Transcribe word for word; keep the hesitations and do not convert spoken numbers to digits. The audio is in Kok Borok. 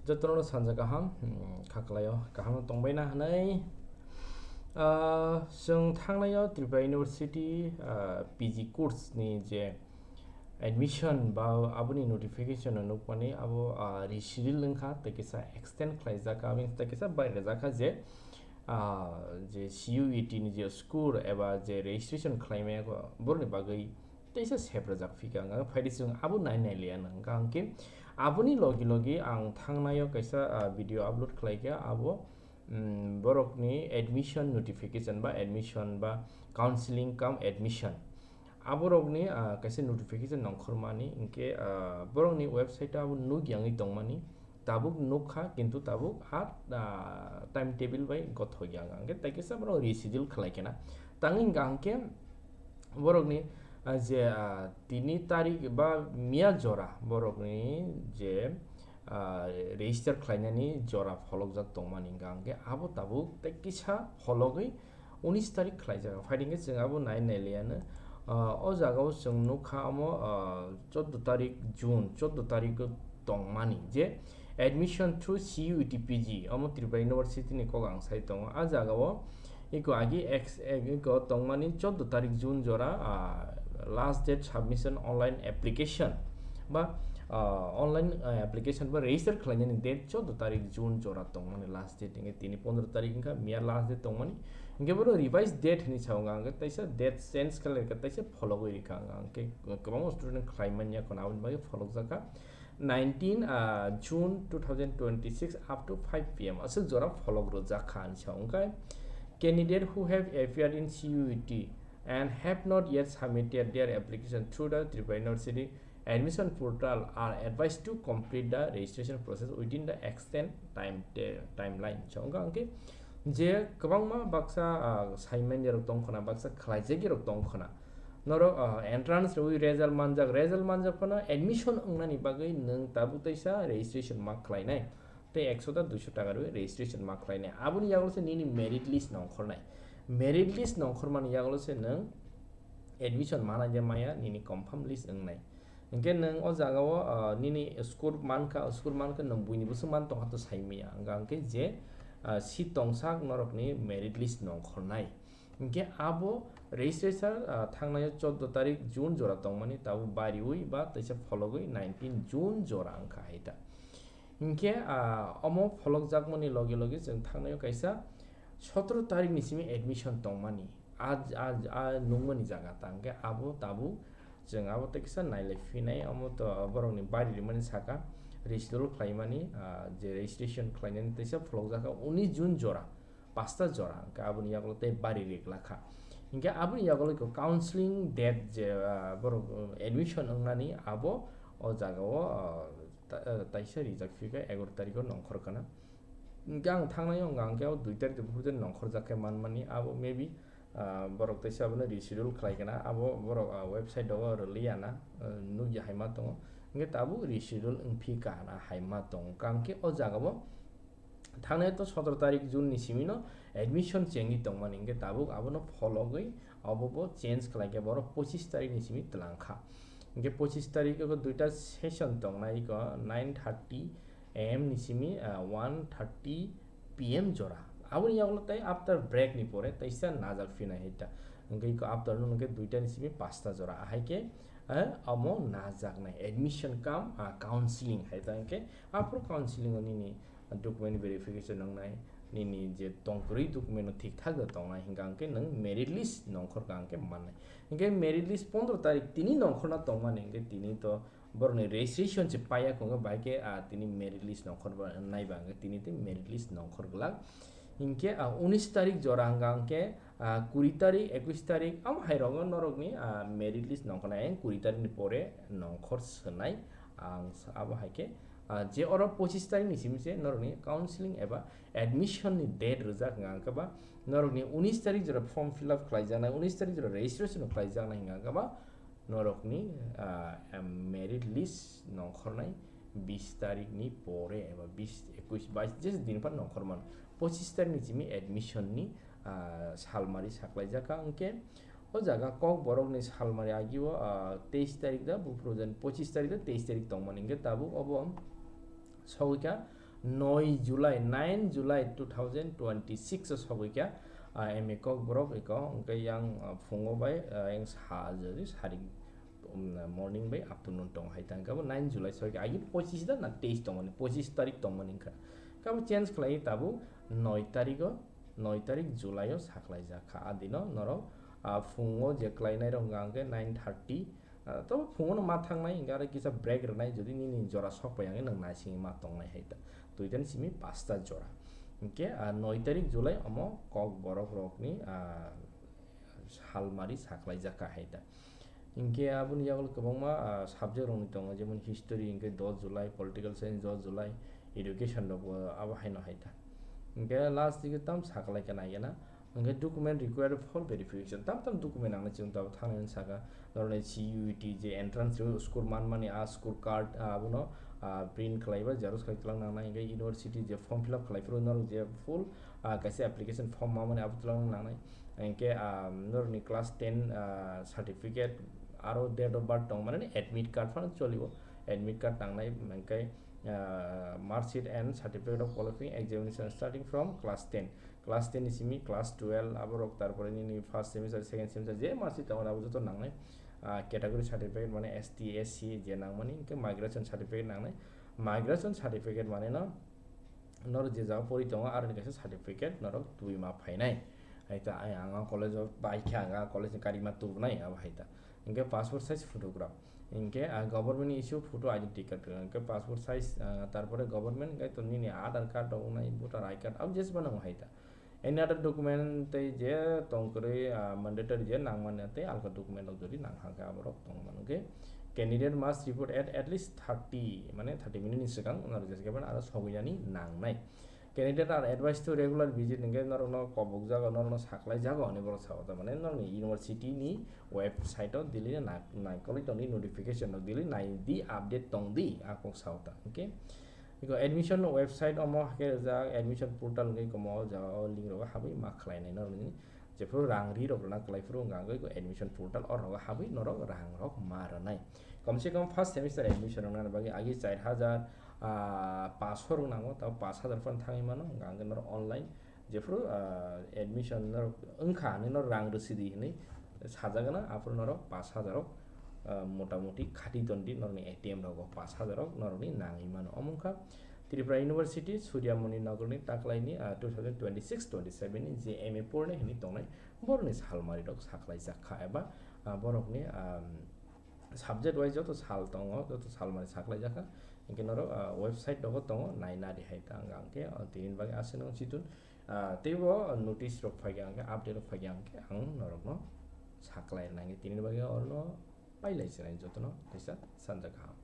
Jotono sanja kaham, hmm, khaklaio kaham tongbaina hwnwi. Ah, chwng thangnaio Tripura University, ah, P G course ni je admission ba aboni notification no nukmani abo, ah, reschedule wngkha, tei kisa extend khlaijak kha, aboni tei kisa bai rwjak kha je, ah, je C U E T ni je school eba je registration khlaimaya borokni bagwi teisa sep rwjak phika, hwnka khe phaidi chwng abo nai nai liya nang, hwnka hwnkhe aboni logi logi ang thangnaio kaisa, ah, video upload khlaikha, abo, mm, borokni admission notification ba admission ba counseling cum admission, aborokni, ah, kaisa notification nongkhormani, hwnkhe, ah, borokni website o abo nukya wngwi tongmani, tabuk nukha, kintu tabuk a, ah, time table bai gothokya wngkha, hwnkhe tei kisa borok reschedule khlai khena. Tangwi hwnka hwnkhe borokni, ah, je, ah, tini tarik ba miya jora borokni je, ah, register khlainani jora pholokjak tongmani hwnka hwnkhe abo tabuk tei kisa phologwi unis tarik khlaijak. Phaidi hwnkhe chwng abo nai nai liyano. Ah, o jagao chwng nukha omo, ah, chordo tarik June, chordo tarik o tongmani je admission through C U E T P G, omo Tripura University ni kok ang sai tongo. A jagao iko agi ex-, eko tongmani chordo tarik June jora, ah, last date submission online application ba, ah, online, ah, application ba register khlainani date chordo tarik June jora tongmani last date, hwnkhe tini pondro tarik wngkha, miya last date tongmani. Hwnkhe bono revised date hinwi sao, hwnkha hwnkhe taisa date change khlai rwkha, taisa phologwi rwkha, hwnkha hwnkhe kwbangma student khlai manya khwna, aboni bagwi pholokjak kha nineteen, ah, June two thousand twenty-six up to five P M aswk jora pholok rwjak kha hinwi sao. Hwnkhe candidate who have appeared in C U E T and have not yet submitted their application through the Tripura University admission portal are advised to complete the registration process within the extended time, timeline. So, hwnkha hwnkhe je kwbangma baksa, ah, saimanya rok tong khwna, baksa khlaijak rok tong khwna. Norok, ah, entrance rwi result manjak, result manjak phano admission wngnani bagwi nwng tabuk teisa registration ma khlainai. Tei ekso ta duiso taka rwi registration ma khlainai. Aboni yagulo se nini merit list nongkhornai. Merit list nongkhormani yagulo se nwng admission mana je maya nini confirm list wngnai. Hwnkhe nwng o jagao, ah, nini score mankha, score mankha nwng buini bwswk man tongkha to saimaya. Hwnkha hwnkhe je, ah, seat tongsak norokni merit list nongkhornai. Hwnkhe abo registration, ah, thangnaio chordo tarik June jora tongmani, tabuk bariwi ba teisa phologwi nineteen June jora wngkha hai ta. Hwnkhe, ah, omo pholokjakmani loge loge chwng thangnaio kaisa sotoro tarikni simi admission tongmani, a, a, a nungmani jaga ta, hwnkhe abo tabuk chwng abo tei kisa nailai phinai, omo to borokni bari rimani saka, reschedule khlaimani, ah, je registration khlainani teisa pholokjak kha unis June jora, pasta jora, hwnkhe aboni yagulo tei bari rik lakha. Hwnkhe aboni yagulo iko counseling date je, ah, borok, uh, admission wngnani abo o jagao, ah, ta-, ah, taisa rijak phikha egaro tarikho nongkhor kana. Hwnkhe ang thangnaio wngkha hwnkhe o dui tarik de buphuru de nongkhorjak khe manmani, abo maybe, ah, borok teisa abono reschedule khlai kana, abo borok, ah, website o rwliya na, ah, nukya hai ma tongo. Hwnkhe tabuk reschedule wngphi kana hai ma tongo. Hwnkhe o jagao thangnai to sotoro tarik June ni simi no admission chengwi tongmani, hwnkhe tabuk abono phologwi obo bo change khlai khe borok pochis tarik ni simi twlang kha. Hwnkhe pochis tarik o duita session tongnai, iko nine thirty A M ni simi, ah, one thirty P M jora. Aboni yagulo tei after break ni pore teisa najak phinai hai ta. Hwnkhe iko afternoon hwnkhe duita ni simi pasta jora. Ahai khe, eh, omo najaknai admission cum, ah, counseling hai ta, hwnkhe aphuru counseling o nini document verification wngnai, nini je tongkwrwi document no thik thak da tongnai, hwnkha hwnkhe nwng merit list nongkhor kha hwnkhe mannai. Hwnkhe merit list pondro tarik tini nongkhorna tongmani, hwnkhe tini to borokni registration se paiya, hwnkhe bai khe, ah, tini merit list nongkhor ba, nai ba hwnkhe tini tei merit list nongkhor glak. Hwnkhe, ah, unis tarik jora hwnkha hwnkhe, ah, kuri tarik, ekwis tarik, amo hai rogo norokni, ah, merit list nongkhornai, ayang kuri tarik ni pore nongkhor swnai. Ang sa-, abo hai khe, ah, je oro pochis tarik ni simi se norokni counseling eba admission ni date rwjak hwnkha hwnkhe ba norokni unis tarik jora form fill up khlaijaknai, unis tarik jora registration khlaijaknai hwnkha hwnkhe ba norokni, ah, em, merit list nongkhornai bis tarik ni pore eba bis, ekwis, bais je din phan nongkhor mano. Pochis tarik ni simi admission ni, ah, salmari saklaijak kha, hwnkhe o jaga Kokborok ni salmari agio, ah, teis tarik da, buphuru jani pochis tarik da, teis tarik tongmani, hwnkhe tabuk obo sogwi kha Noi July, nine July two thousand twenty-six o sogwi kha, ah, M A Kokborok eko, hwnkhe yang, ah, phungo bai, ah, yang sa, jadi sarik, um, morning bai afternoon tong hai tang kha bo nine July sogwi kha. Agi pochis da na teis tongmani, pochis tarik tongmani wngkha. Kabo change khlai tabuk noi tarik o, noi tarik July o saklai jak kha. A dino norok, ah, phungo je khlainai rok hwnkha hwnkhe nine thirty, Ah, to phungo no ma thangnai, hingke aro kisa break rwnai, jodi nini jora sok pai, hingke nwng naisingwi ma tongnai hai ta. Duita ni simi pasta jora. Hingke, ah, noi tarik July omo Kokborok rokni, ah, salmari saklai jak kha hai ta. Hingke aboni yagulo kwbangma, ah, subject rokni tongo, jemon history hingke dos July, political science dos July, education rokbo abo haino hai ta. Hingke last digi tam saklai khe nai gana. Hingke document required for verification. Tam tam document ang chwng tabuk thangni saka. Norokni C U E T je entrance score manmani a score card, ah, abono, ah, print khlaiba, xerox khai twlang nangnai. Hingke university je form fill up khlai phuru norok je full, ah, kaisa application form mamani abo twlang nangnai. Hingke, ah, norokni class ten, ah, certificate aro date of birth tong mani admit card phano cholibo. Admit card nangnai hingke, ah, mark sheet and certificate of qualifying examination starting from class ten. Class ten ni simi class twelve, aborok tarpore nini first semester, second semester, je mark sheet tongo, abo joto nangnai. Ah, category certificate mane S T, S C je nangmani, hingke migration certificate nangnai. Migration certificate mane no, norok je jaga pori tongo, aroni kaisa certificate norok tubui ma phainai. Hai ta, ai ang o college o bai khe, ang a college ni karima tubunai, abo hai ta. Hingke passport size photograph. Hingke, ah, government ni issue photo identity card, hingke passport size, ah, tarpore government, hingke to nini Aadhaar card rok wngnai, voter I card, abo jesbo nango hai ta. Any other document tei je tong kwrwi, ah, mandatory je nangmani tei alka document rok jodi nang kha khe aborok tong mano khe candidate must report at, at least thirty, mane thirty minute ni swkang norok jesa khe aro sogwi nani nangnai. Candidate are advised to regular visit, hingke norokno kobok jago, norokno saklai jago hinwi borok sao, tamani norokni university ni website o daily nai-, naikolwi tongdi, notification rok daily naidi, update tongdi, a kok sao ta, hingke. Iko admission website omo hakhe rijak admission portal hingke komo o jaga o link rogo habwi ma khlainai norokni jephuru rang ri rok rwna kwlai phuru wngkha hwnkhe iko admission portal o rogo habwi norok rang rok ma rwnai. Kom se kom first semester admission rwna bagwi agi char hajar, ah, paanch sho rok nango, tabo paanch hajar phano thangwi mano, wngkha hwnkhe norok online jephuru, ah, admission norok wngkha hinwi norok rang rwsidi hinwi sajagana, aphuru norok paanch hajar rok, ah, motamuti khati tondi norokni A T M rogo paanch hajar rok norokni nangwi mano. Omo wngkha Tripura University, Surya Muni Nagarni taklaini, ah, two thousand twenty-six twenty-seven ni je M A pornai hinwi tongnai borokni salmari rok saklai jak kha eba, ah, borokni, ah, subject wise joto sal tongo, joto salmari saklai jak kha. Hingke norok, ah, website rogo tongo, nai nari hai ta wngkha hingke, ah, tini bagwi aswk no chitun. Ah, teibo notice rok phai khe hwnkhe, update rok phai khe hwnkhe ang norokno saklai nangkhe. Tini bagwi orno pailai chwrai jotono kaisa sanja kaham.